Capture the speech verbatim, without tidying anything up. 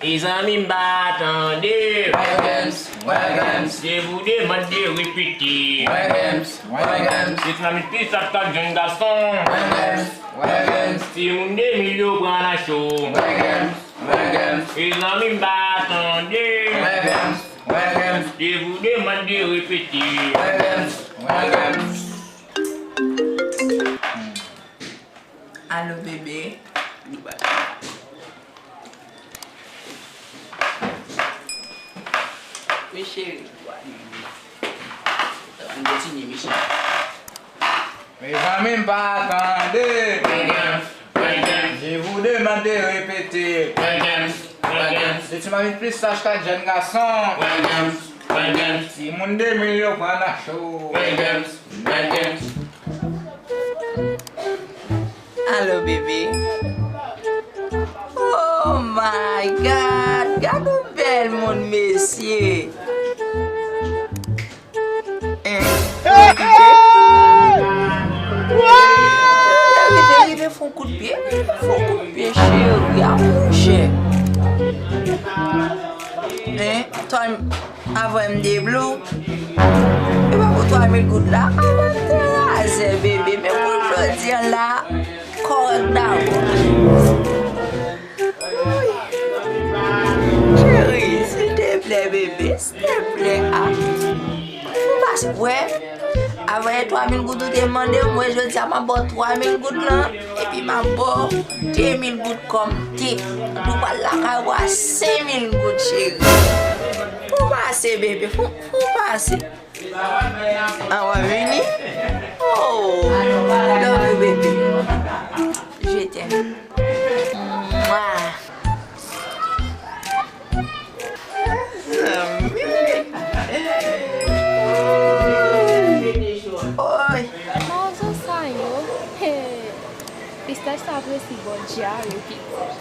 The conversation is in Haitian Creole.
Mezanmi, m pa tande. Wè Games, wè Games. Je vous demande de répéter. Wè Games, wè Games. Se ti mamit fi sa k ap jwenn gason. Wè Games, wè Games. Timoun de mil yo pran nan cho. Wè Games, wè Games. Mezanmi, m pa tande. Wè Games, wè Games. Je vous demande de répéter. Wè Games, wè Games. Alo, bebe. Wi, cheri. Ann kontinye, Michel. Mezanmi, m pa tande. Je vous demande de répéter. Se ti mamit fi sa k ap jwenn gason. Timoun de mil yo pran nan cho. Alo, bebe. Oh my God! Gad yon bèl moun, mesye! Hein? Rive, rive, fè yon kout pye. Fè yon kout pye, cheri, a monchè. Hein? Tòl, avan m deblo. E pa pou twa mil goud la. Avan m te razè, bebe. Men pou jodi a la, kòrèk dabò. Woy. Cheri, silteplè, bebe, silteplè, a. Ou pa wè, avan e twa mil goud ou te mande m, mwen jodi a m ap ba w twa mil goud lan, epi m ap ba w de mil goud kòm tip. Epi w pral lakay ou a senk mil goud, cheri. Fè w pase, bebe, fè w, fè w pase. An, w ap vini? Oh, love you, baby. Je t'aime. Mwa. Zanmi. Oy. Mawozo sa yo. Hey. Pistach sa ap resi bò dyare pi kout.